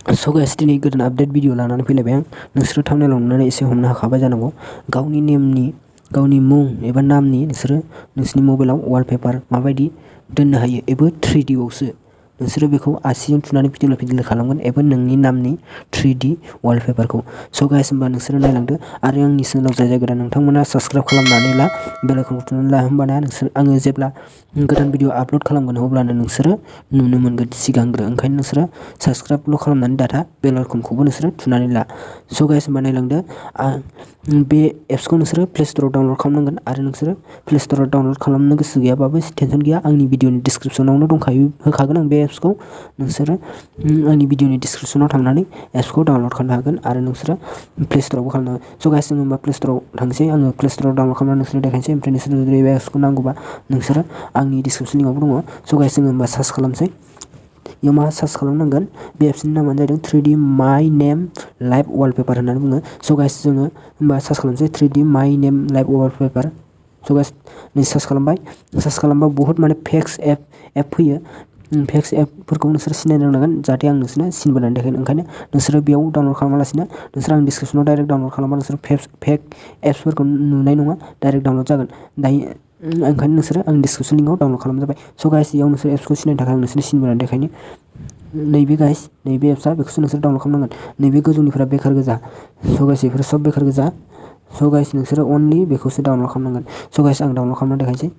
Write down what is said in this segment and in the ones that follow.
स' गाइस दिनै गोदान आपडेट भिडिअ लानानै फैलायबाय आं। नोंसोरो थांनायलाव नुनानै एसे हमनो हाखाबाय जानांगौ। गावनि मुं एबा नामनि नोंसोरो नोंसिनि मबाइलाव वालपेपार माबायदि दोननो हायो एबो 3D आवसो नोंसोरो बेखौ आसिजों थुनानै फिदिंला खालामगोन एबा नोंनि नामनि 3D वालपेपारखौ। स' गाइस होमबा नोंसोरो नायलांदो आरो आंनि चेनेलाव जाय गोदान नोंथांमोना साबस्क्राइब खालामनानै ला बेल आइकनखौ थुनानै ला होमबाना आङो जेब्ला गोदान भिडिअ आपल'ड खालामगोन अब्लानो नोंसोरो नुनो मोनगोन सिगांग्रो। ओंखायनो नोंसोरो साबस्क्राइबल' खालामनानै डाटा बेल आइकनखौबो नोंसोरो थुनानै ला। स' गाइस होमबा नायलांदो बे एप्सखौ नोंसोरो प्ले स्ट'राव डाउनल'ड खालामनांगोन आरो नोंसोरो प्ले स्ट'राव डाउनल'ड खालामनो गोसो गैयाबाबो टेनसन गैया आंनि भिडिअनि डिसक्रिपसनावनो दंखायो होखागोन आं बे एप्सखौ। नोंसोरो आंनि भिडिअनि डिसक्रिपसनाव थांनानै एप्सखौ डाउनल'ड खालामनो हागोन आरो नोंसोरो प्ले स्ट'रावबो खालामनो हागोन। स' गाइस जों होमबा प्ले स्ट'राव थांसै आङो प्ले स्ट'राव डाउनल'ड खालामनानै नोंसोरनो देखायनोसै। ओमफ्राय नोंसोरो जुदि बे एप्सखौ नांगौबा नोंसोरो आंनि डिसक्रिपसन लिंकआवबो दङ। स' गाइस जोङो होमबा सार्च खालामसै। इयाव मा सार्च खालामनांगोन बे एप्सनि नामानो जादों 3D माइ नेम लाइभ वालपेपार होननानै बुङो। स' गाइस जोङो होमबा सार्च खालामसै 3D माइ नेम लाइभ वालपेपार। स' गाइस नै सार्च खालामबाय। सार्च खालामबा बुहुत माने फेक्स एप फैयो। फेक्स एपफोरखौ नोंसोर सिनायनो रोंनांगोन जाहाथे आं नोंसोरनो सिनबोनानै देखायनो। ओंखायनो नोंसोरो बेयाव डाउनल'ड खालामालासिनो नोंसोर आं डिसक्रिपसनाव डाइरेक्ट डाउनल'ड खालामबा नोंसोर फेक एप्सफोरखौ नुनाय नङा डाइरेक्ट डाउनल'ड जागोन। दायो ओंखायनो नोंसोरो आं डिसक्रिपसन लिंकआव डाउनल'ड खालामनाय जाबाय। स' गाइस इयाव नोंसोर एप्सखौ सिनायनो थाखाय आं नोंसोरनो सिनबोनानै देखायनो। नैबे गाइस नैबे एप्सआ बेखौसो नोंसोर डाउनल'ड खालामनांगोन। नैबे गोजौनिफ्रा बेखार गोजा। स' गाइस बेफोर सब बेखार गोजा। स' गाइस नोंसोरो अनलि बेखौसो डाउनल'ड खालामनांगोन। स' गाइस आं डाउनल'ड खालामनानै देखायनोसै।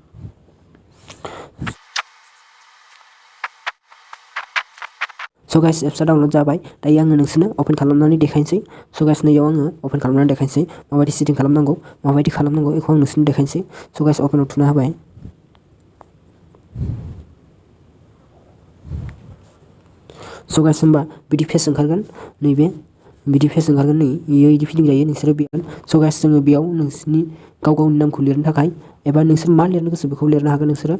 स' गाइस एप्सआ डाउनल'ड जाबाय। दायो आङो नोंसोरनो अपेन खालामनानै देखायनोसै। स' गाइस नैयाव आङो अपेन खालामनानै देखायनोसै माबायदि सेटिं खालामनांगौ माबायदि खालामनांगौ बेखौ आं नोंसोरनो देखायनोसै। स' गाइस अपेनाव थुना होबाय। स' गाइस होमबा बिदि पेज ओंखारगोन नैबे बिदि पेज ओंखारगोन नै इयो इदि फिदिंजायो नोंसोरो बेयाव। स' गाइस जोङो बेयाव नोंसिनि गावनि नामखौ लिरनो थाखाय एबा नोंसोर मा लिरनो गोसो बेखौ लिरनो हागोन नोंसोरो।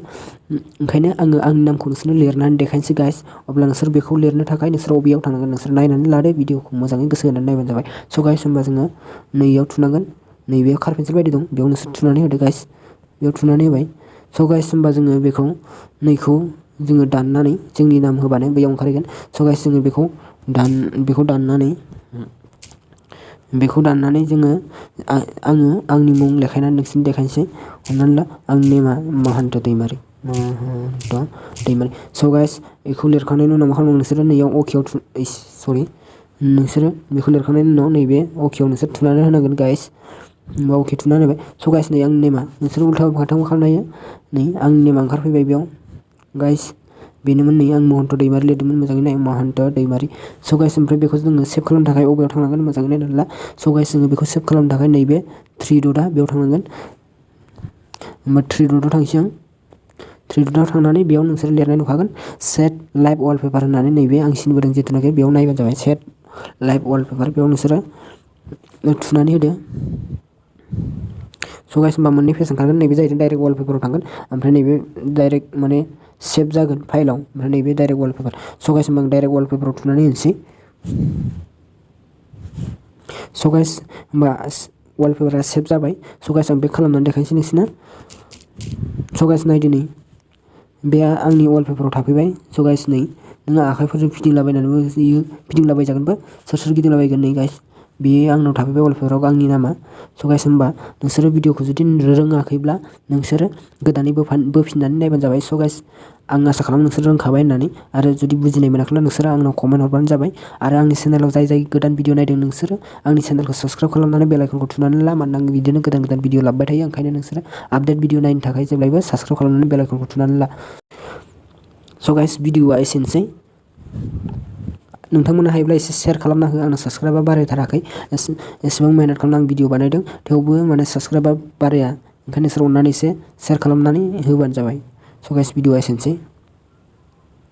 ओंखायनो आङो आंनि नामखौ नोंसोरनो लिरनानै देखायनोसै गाइस। अब्ला नोंसोर बेखौ लिरनो थाखाय नोंसोर अबेयाव थांनांगोन नोंसोर नायनानै लादो भिडिअखौ मोजाङै गोसो होनानै नायबानो जाबाय। स' गाइस होमबा जोङो नैयाव थुनांगोन। नैबेयाव कार पेन्सिल बायदि दं बेयाव नोंसोर थुनानै होदो गाइस। बेयाव थुनानै होबाय। स' गाइस होमबा जोङो बेखौ नैखौ जोङो दाननानै जोंनि नाम होबानो बैयाव ओंखारहैगोन। स' गाइस जोङो बेखौ दाननानै जोङो आङो आंनि मुं लेखायनानै नोंसिनो देखायनोसै। हमनानै ला आंनि नेमा महन्त दैमारि। स' गाइस बेखौ लिरखांनायनि उनाव मा खालामनांगौ नोंसोरो नैयाव नोंसोरो बेखौ लिरखांनायनि उनाव नैबे अकेआव नोंसोर थुनानै होनांगोन गाइस। होमबा अके थुनानै होबाय। स' गाइस नै आंनि नेमा नोंसोर उल्था फाल्थाबो खालामनो हायो। नै आंनि नेमा ओंखारफैबाय बेयाव गाइस। बेनोमोन नै आं महन्त दैमारि लिरदोंमोन मोजाङै नाय महन्त दैमारि। स' गाइस ओमफ्राय बेखौ जोङो सेभ खालामनो थाखाय अबेयाव थांनांगोन मोजाङै नायनानै ला। स' गाइस जोङो बेखौ सेभ खालामनो थाखाय नैबे 3 डटआ बेयाव थांनांगोन। होमबा 3 डटआव थांसै आं। 3 डटआव थांनानै बेयाव नोंसोर लिरनाय नुखागोन सेट लाइभ वालपेपार होननानै नैबे आं सिनबोदों जिथुनाखि बेयाव नायबानो जाबाय सेट लाइभ वालपेपार बेयाव नोंसोरो थुनानै होदो। स' गाइस होमबा मोननै पेज ओंखारगोन नैबे जाहैदों डाइरेक्ट वालपेपाराव थांगोन ओमफ्राय नैबे डाइरेक्ट माने सेभ जागोन फाइलाव ओमफ्राय नैबे डाइरेक्ट वालपेपार। स' गाइस होमबा आं डाइरेक्ट वालपेपाराव थुनानै होनोसै। स' गाइस होमबा वालपेपारा सेभ जाबाय। स' गाइस आं बेक खालामनानै देखायनोसै नोंसोरनो। स' गाइस नायदो नै बे आंनि वालपेपाराव थाफैबाय। स' गाइस नै नोङो आखाइफोरजों फिदिंलाबायनानैबो फिदिंलाबायजागोनबो सोर गिदिंलाबायगोन नै गाइस बेयो आंनाव थाफैबाय वालपेपाराव आंनि नामा। स' गाइस होमबा नोंसोरो भिडिअखौ जुदि रोङाखैब्ला नोंसोरो गोदानै बोफिननानै नायबानो जाबाय। स' गाइस आं आसा खालामो नोंसोर रोंखाबाय होननानै आरो जुदि बुजिनाय मोनाखैब्ला नोंसोरो आंनाव कमेन्ट हरबानो जाबाय। आरो आंनि चेनेलाव जाय गोदान भिडिअ नायदों नोंसोरो आंनि चेनेलखौ साबस्क्राइब खालामनानै बेल आइकनखौ थुनानै ला मानोना आं बिदिनो गोदान भिडिअ लाबोबाय थायो। ओंखायनो नोंसोरो आपडेट भिडिअ नायनो थाखाय जेब्लायबो साबस्क्राइब खालामनानै बेल आइकनखौ थुनानै ला। स' गाइस भिडिअआ एसेनोसै। नोंथांमोना हायोब्ला एसे शेयार खालामना हो आंना साबस्क्राइबा बारायथाराखै एसेबां मेहनत खालामना आं भिडिअ बानायदों थेवबो माने साबस्क्राइबा बाराया ओंखायनो नोंसोर अननानै एसे शेयार खालामनानै होबानो जाबाय। स' गाइस भिडिअआ एसेनोसै।